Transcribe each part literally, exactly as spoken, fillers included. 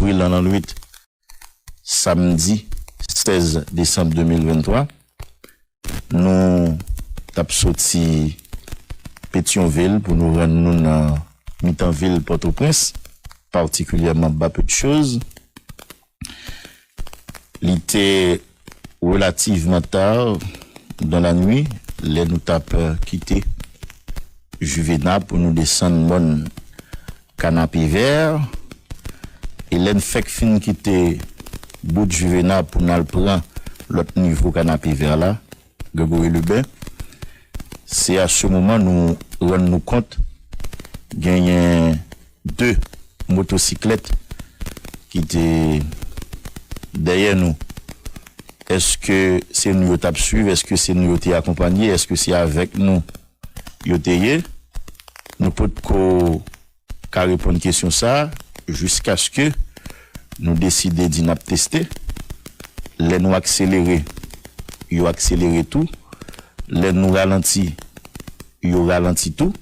April nan lannwit samdi sèz desanm de mil venntwa. Nou t ap soti Petyonvil pou nou rann nou nan mitan vil Pòtoprens, patikilyèman Bas Petites Choses. Li te relativman ta dan la nwi lè nou t ap kite Juvena pou nou desann mòn Kanapevè. E lè n fèk fin kite bout Juvena pou n al pran lòt nivo Kanapevè la, Gregory Lebin, se a se moman nou rann nou kont genyen de motosiklèt ki te dèyè nou. Èske se nou yo t ap swiv? Èske se nou yo te akonpanye? Èske se avèk nou yo te ye? Nou potko ka reponn kesyon sa a jiskaske nou deside di n ap teste. Lè nou akselere, yo akselere tou. Lè nou ralanti, yo ralanti tou.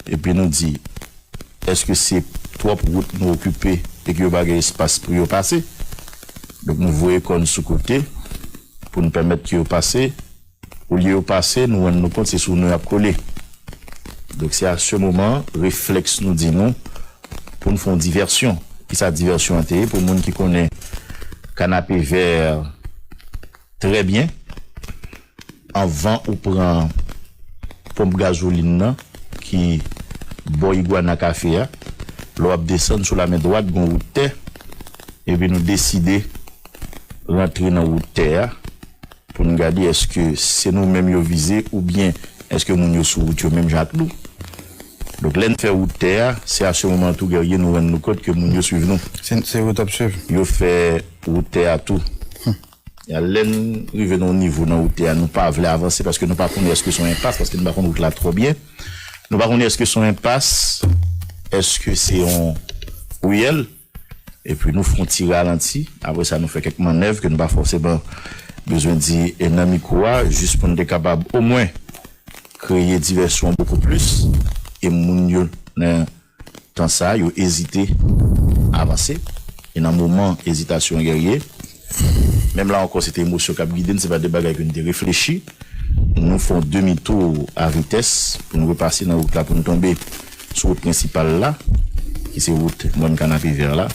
Epi nou di, èske se twòp wout nou okipe e ke yo pa gen espas pou yo pase? Donk nou voye kò n sou kote pou n pèmèt ke yo pase. Olye yo pase, nou rann nou kont se sou nou y ap kole. Donk se a se moman, reflèks nou di nou pou n fè yon divèsyon. Kisa divèsyon an te ye? Pou moun ki konnen Kanapevè trè byen, anvan ou pran ponp gazolin nan ki bò Iguana Café a, lè w ap desann sou lamen dwat, gon wout tè, epi nou deside rantre nan wout tè a pou n gade èske se nou menm yo vize oubyen èske moun yo sou wout yo menm jan ak nou. Donk, lè n fè wout tè a, se a se moman tou, Guerrier, nou rann nou kont ke moun yo swiv nou. Se, se yo t ap swiv. Yo fè wout tè a tou. Ya, lè n rive nan yon nivo nan wout tè a, nou pa vle avanse paske nou pa konnen èske se yon enpas, paske nou pa konn wout la twò byen. Nou pa konnen èske se yon enpas, èske se yon riyèl. Epi nou fè yon ti ralanti. Apre sa, nou fè kèk mannèv ke nou pa fòseman bezwen di e nan mikwo a, jis pou n te kapab omwen kreye divèsyon bokou plis. E moun yo nan tan sa, yo ezite avanse. E nan moman ezitasyon an, Guerrier, menm la ankò, se te emosyon k ap gide n, se pa de bagay ke n te reflechi. Nou fè yon demi tou a vitès pou nou repase nan wout la, pou nou tonbe sou wout prensipal la, ki se wout mòn Kanapevè la.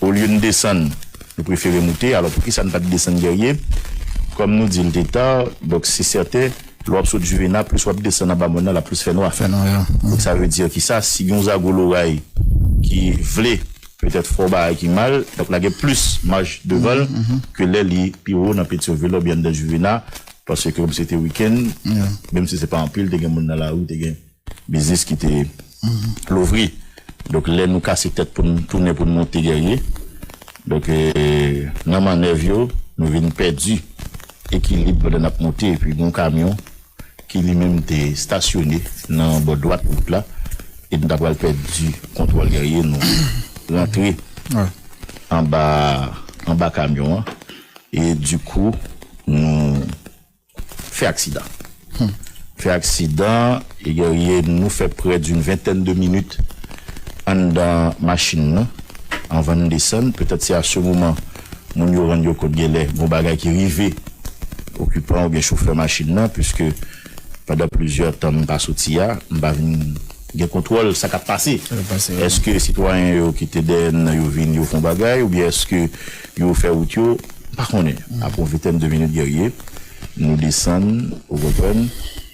Olye n desann, nou prefere moute. Alò, poukisa n pa t desann, Guerrier? Kòm nou di, l te ta, donk se sèten, lè w ap sot Juvena, plis w ap desann anba mòn nan, l ap plis fè nwa. Fè nwa, ya. Donk, sa vle di ki sa? Si gen yon zago loray ki vle petèt fè yon bagay ki mal, donk, l a gen plis maj devan l ke lè li pi wo nan Petyonvil oubyen anndan Juvena, paske kòm se te wikenn, menm si se pa anpil, te gen moun nan lari, te gen biznis ki te louvri. Donk, lè nou kase tèt pou n tounen pou n monte, Guerrier, donk, e, nan mannèv yo, nou vin pèdi ekilib pandan n ap monte, epi gon kamyon ki li menm te estasyone nan bò dwat wout la, e nou ta pral pèdi kontwòl, Guerrier, nou rantre anba, anba kamyon an, e dikou, nou fè aksidan. Fè aksidan, e Guerrier, nou fè près d'une vingtaine de minutes anndan machin nan, anvan n desann. Petèt se a se moman, moun yo rann yo kont genlè gon bagay ki rive okipan oubyen chofè machin nan, piske pandan plizyè tan m pa soti a, m pa vin gen kontwòl sa k ap pase. Sa k ap pase, wi. Èske sitwayen yo ki te dèyè n nan yo vin, yo fè yon bagay, oubyen èske yo fè wout yo? M pa konnen. Apre yon ventèn de minit, Guerrier, nou desann, ou konprann,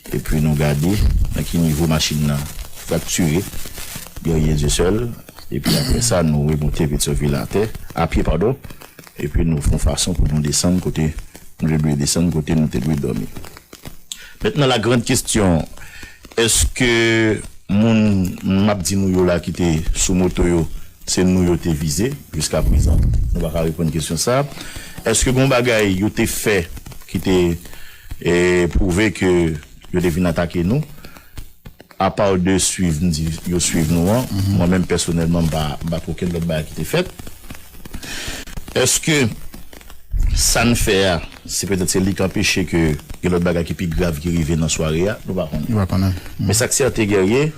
epi nou gade nan ki nivo machin nan fraktire, Guerrier, Dieuseul, epi apre sa, nou remonte Petyonvil atè, a pye, padon, epi nou fè yon fason pou nou desann kote nou te dwe desann, kote nou te dwe dòmi. Mentnan, la grande question, èske moun m ap di nou yo la ki te sou moto yo, se nou yo te vize? Jiska prezan, nou pa ka reponn kesyon sa. Èske gon bagay yo te fè ki te, e, pwouve ke yo te vin atake nou? Apa de swiv, m di yo swiv nou an, mwen menm pèsonèlman, m pa, m pa twò konn lòt bagay ki te fèt. Èske sa n fè a, se petèt se li k anpeche ke gen lòt bagay ki pi grav ki rive nan sware a? Nou pa konnen. Nou pa konnen. Men sa k sèten, Guerrier,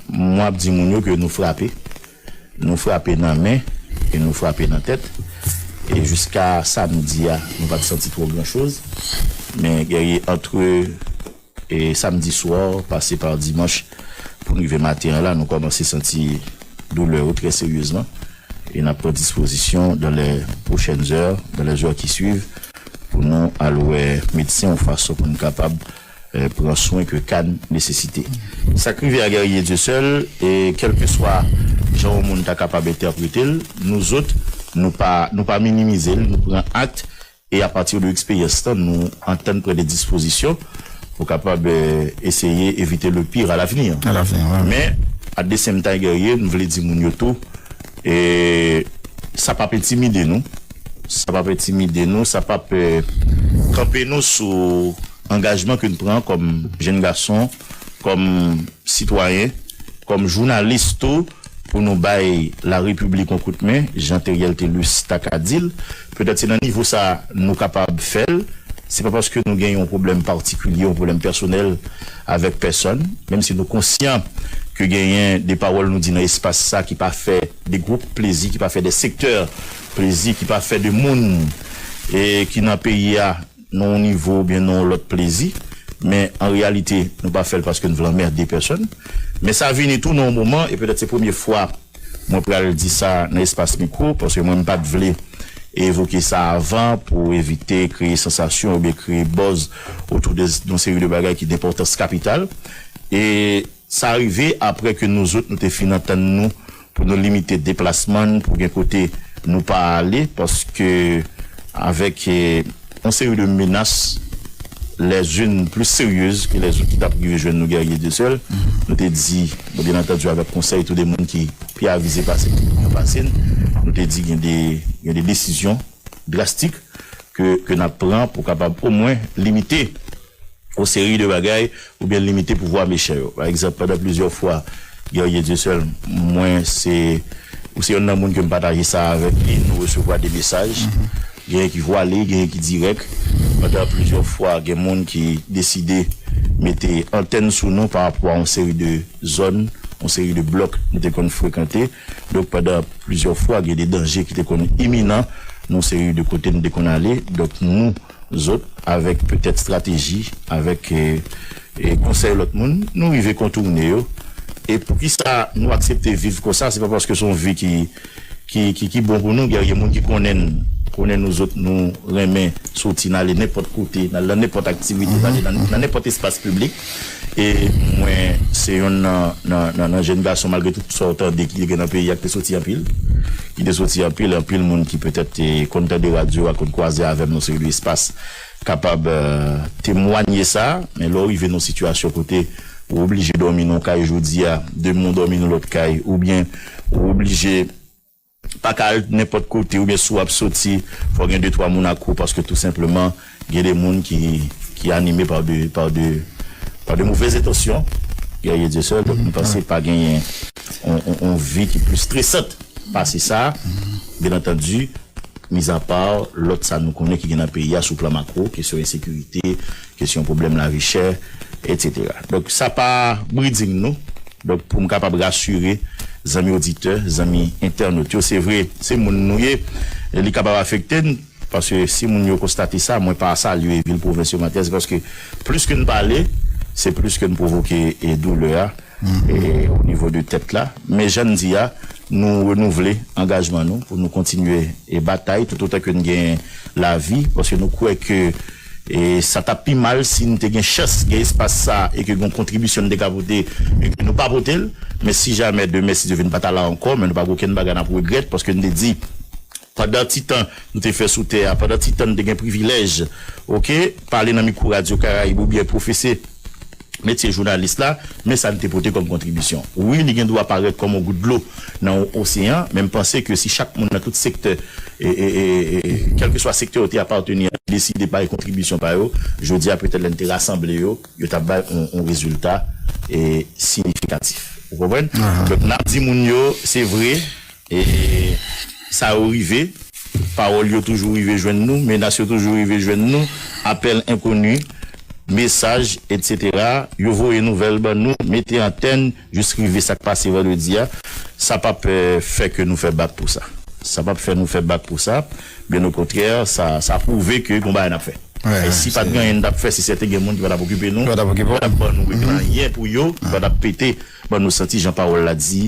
mwen ap di moun yo ke nou frape. Nou frape nan men, e nou frape nan tèt. E jiska samdi a, nou pa t santi twò gran choz. Men, Guerrier, antre e samdi swa, pase pa dimanch, pou n rive maten an la, nou kòmanse santi doulè yo trè seryezman. E n ap pran dispozisyon dans les prochaines heures, dans les heures qui suivent, pou nou al wè medsen yon fason pou n kapab eh, pran swen ke ka n nesesite. Sa k rive a Guerrier Dieuseul, e kèlkeswa jan yon moun ta kapab entèprete l, nou zòt, nou pa, nou pa minimize l, nou pran akte, e apati de eksperyans lan, nou antann pran de dispozisyon pou kapab eh, eseye evite le pire à l'avenir. Alavni, wi. Men, at the same time, Guerrier, nou vle di moun yo tou, e sa p ap entimide nou. Sa p ap entimide nou, sa p ap eh, kanpe nou sou angajman ke n pran kòm jèn gason, kòm sitwayen, kòm jounalis tou, pou nou bay Larepiblik yon kout men, jan Theriel Thelus ta ka di l. Petèt se nan nivo sa a nou kapab fè l. Se pa paske nou gen yon pwoblèm patikilye, yon pwoblèm pèsonèl avèk pèsòn, menm si nou konsyan ke genyen de pawòl nou di nan espas sa ki pa fè de gwoup plezi, ki pa fè de sektè plezi, ki pa fè de moun e ki nan peyi a nan yon nivo oubyen nan yon lòt plezi, men an reyalite, nou pa fè l paske n vle anmède pèsòn. Men sa vini tou nan yon moman, e petèt se premye fwa mwen pral di sa nan espas mikwo, paske mwen m pa t vle evoke sa avan pou evite kreye sansasyon oubyen kreye buzz otou de yon seri de bagay ki d enpòtans kapital. E sa rive apre ke nou zòt nou te fin antann nou pou nou limite deplasman n, pou gen kote nou pa ale, paske avèk eh, yon seri de menas, les unes plus sérieuses que les autres ki t ap rive jwenn nou Guerrier Dieuseul, nou te di, bon, byen antandi, avèk konsèy tou de moun ki pi avize pase n, ki pi byen pase n, nou te di gen de, gen de desizyon drastik ke, ke n ap pran pou kapab omwen limite yon seri de bagay oubyen limite pouvwa mechan yo. Pa egzanp, pandan plizyè fwa, Guerrier Dieuseul, mwen se, ou se yonn nan moun ke m pataje sa avèk li, nou resevwa de mesaj. Genyen ki vwale, genyen ki dirèk. Pandan plizyè fwa, gen moun ki deside mete antèn sou nou pa rapò a yon seri de zòn, yon seri de blòk nou te konn frekante. Donk, pandan plizyè fwa, gen de danje ki te konn iminan nan yon seri de kote nou te konn ale. Donk, nou zòt, avèk petèt estrateji, avèk eh, eh, konsèy lòt moun, nou rive kontoune yo. E poukisa nou aksepte viv konsa? Se pa paske se yon vi ki, ki, ki, ki bon pou nou. Gen, gen moun ki konnen n, konnen nou zòt, nou renmen soti n ale nenpòt kote, n al nan nenpòt aktivite, n ale nan, nan nenpòt espas piblik. E mwen, se yonn nan, nan, nan, nan jèn gason, malgre tout sa w tande ki te gen nan peyi a, ki te soti anpil, ki te soti anpil, anpil moun ki petèt te konn tande radyo a, konn kwaze avè m nan seri de espas, kapab eh, temwanye sa, men lè w rive nan yon sitiyasyon kote ou oblije dòmi nan yon kay jodi a, demen w dòmi nan lòt kay, oubyen ou oblije pa ka al nenpòt kote, oubyen si w ap soti, fò gen de twa moun ak ou, paske tou senpleman, gen de moun ki, ki anime pa de, pa de, pa de movèz entansyon, Guerrier Dieuseul, donk nou panse pa genyen yon, yon, yon vi ki pli estresant pase sa, byen antandi, mizapa lòt sa nou konnen ki gen nan peyi a sou plan makwo, kesyon ensekirite, kesyon pwoblèm lavi chè, etsetera. Donk, sa pa briding nou. Donk, pou m kapab rasire zanmi oditè, zanmi entènot yo, se vre, se moun nou ye, li kapab afekte n, paske si moun yo konstate sa, mwen pa salye vil pwovens yo maten, se paske plis ke n pale, se plis ke n pwovoke e doulè a, e o nivo de tèt la. Men jan n di a, nou renouvle angajman nou pou nou kontinye e batay toutotan ke n gen lavi, paske nou kwè ke e sa t ap pi mal si n te gen chans gen espas sa e ke gen yon kontribisyon n te ka pote, e ke nou pa pote l. Men si jamè demen, si Dye vle, n pa ta la ankò, men nou pa gen okenn bagay n ap regrèt, paske n te di, pandan ti tan nou te fè sou tè a, pandan ti tan n te gen privilèj, oke, pale nan mikwo Radyo Karayib oubyen pwofese metye jounalis la, men sa n te pote kòm kontribisyon. Wi, li gen dwa parèt kòm yon gout dlo nan yon oseyan, men m panse ke si chak moun nan tout sektè, e, e, e, e, kèlkeswa sektè yo te apateni an, deside bay kontribisyon pa yo, jodi a petèt lè n te rasanble yo, yo t ap bay yon, yon rezilta e siyifikatif. Ou konprann? Donk, n ap di moun yo, se vre, e sa yo rive, pawòl yo toujou rive jwenn nou, menas yo toujou rive jwenn nou, apèl enkoni, mesaj, etsetera. Yo voye nouvèl ban nou, mete antèn, jis rive sa k pase vandredi a. Sa p ap eh, fè ke nou fè bak pou sa. Sa p ap fè nou fè bak pou sa. Byen okontrè, sa, sa pwouve ke gon bagay n ap fè. E si pa t gen anyen n t ap fè, se sèten gen moun ki pa t ap okipe nou, ki pa t ap ban nou anyen pou yo, ki pa t ap pete ban nou santi jan pawòl la di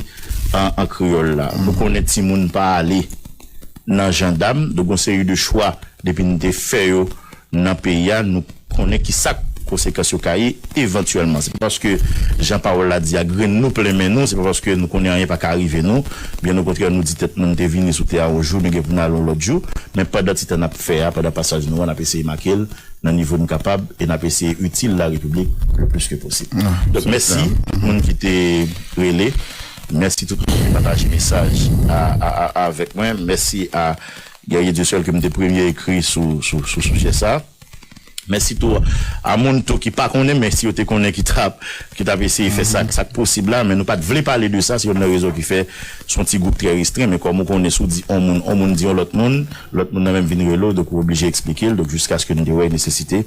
an, an kreyòl la. Nou konnen timoun pa ale nan jandam, donk gon seri de chwa depi n te fè yo nan peyi a, nou konnen ki sa konsekans yo ka ye evantyèlman. Se pa paske jan pawòl la di a grenn nou plen men nou, se pa paske nou konnen anyen pa ka rive nou. Byen okontrè, nou di tèt nou, nou te vini sou tè a yon jou, nou gen pou n al yon lòt jou. Men pandan ti tan n ap fè a, pandan pasaj nou an, n ap eseye make l nan nivo n kapab e n ap eseye itil la repiblik le plis ke posib. Donk mèsi moun ki te rele. Mèsi tout moun ki pataje mesaj a, a, a, avèk mwen. Mèsi a Guerrier Dieuseul ke m te premye ekri sou, sou, sou sijè sa. Mèsi tou a moun tou ki pa konnen, men si yo te konnen ki t ap, ki t ap eseye fè sa, sa k posib la, men nou pa t vle pale de sa, se youn nan rezon ki fè se yon ti gwoup trè restren, men kòm ou konnen si w di yon moun, yon moun di yon lòt moun, lòt moun nan menm vin rele w, donk ou oblije eksplike l, donk jiskaske nou te wè nesesite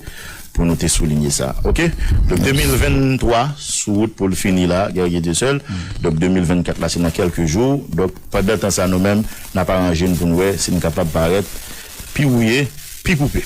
pou nou te soulinye sa. Oke? Donk de mil venntwa sou wout pou l fini la, Guerrier Dieuseul. Donk de mil vennkat la, se nan kèlke jou. Donk pandan tan sa, nou menm, n ap aranje n pou n wè si n kapab parèt pi wouye, pi koupe.